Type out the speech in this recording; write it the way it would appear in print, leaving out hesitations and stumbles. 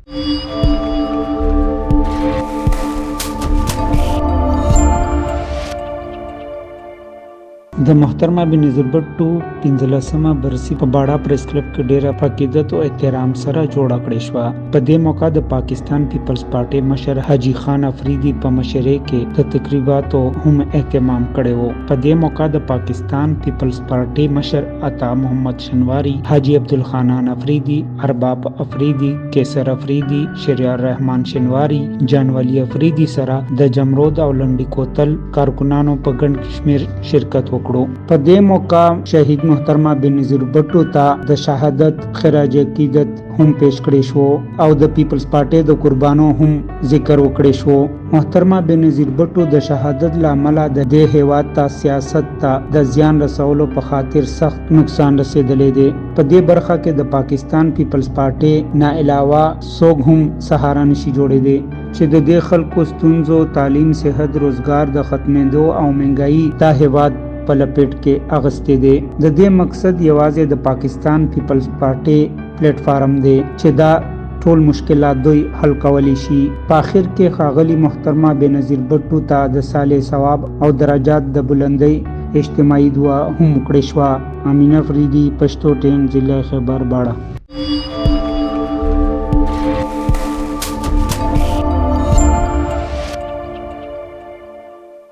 د محترمه بېنظیر بټو پنځلسمه برسي په باړه پریس کلب کې ډیره په عقیدت او احترام سره جوړه کړې شوه. په دې موقع د پاکستان پیپلز پارټۍ مشر حاجي خان افریدي په مشرۍ کې د تقریباتو هم اهتمام کړی وو. په دې موقع د پاکستان پیپلز پارټۍ مشر عطا محمد شنواري، حاجي عبدالخانان افریدي، ارباب افریدي، قیصر افریدي، شریار رحمان شنواري، جان ولي افریدي سره د جمرود او لنډي کوتل کارکنانو په ګڼ شمېر شرکت وکړو. په دې موقع شهید محترمه بېنظیر بټو ته د شهادت خراج عقیدت هم پیش کړې شو او د پیپلز پارټۍ د قربانو هم ذکر وکړې شو. محترمه بېنظیر بټو د شهادت له امله د دې هېواد ته سیاست ته د زیان رسولو په خاطر سخت نقصان رسېدلی دی. په دې برخه کې د پاکستان پیپلز پارټۍ نه علاوه څوک هم سهارا نشي جوړېدی. چې د دې خلکو ستونزو، تعلیم، صحت، روزګار د ختمېدو او مهنګايي دا هېواد په لپېټ کې اغستی دی. د دې مقصد یوازې د پاکستان پیپلز پارټۍ پلیټ فارم دی چې دا ټول مشکلات دوی حل کولی شي. په اخر کې ښاغلي محترمه بېنظیر بټو ته د صالح ثواب او درجات د بلندۍ اجتماعي دعا هم وکړې شوه. امینه افریدي، پښتو ټین، ضلع خیبر، باړه.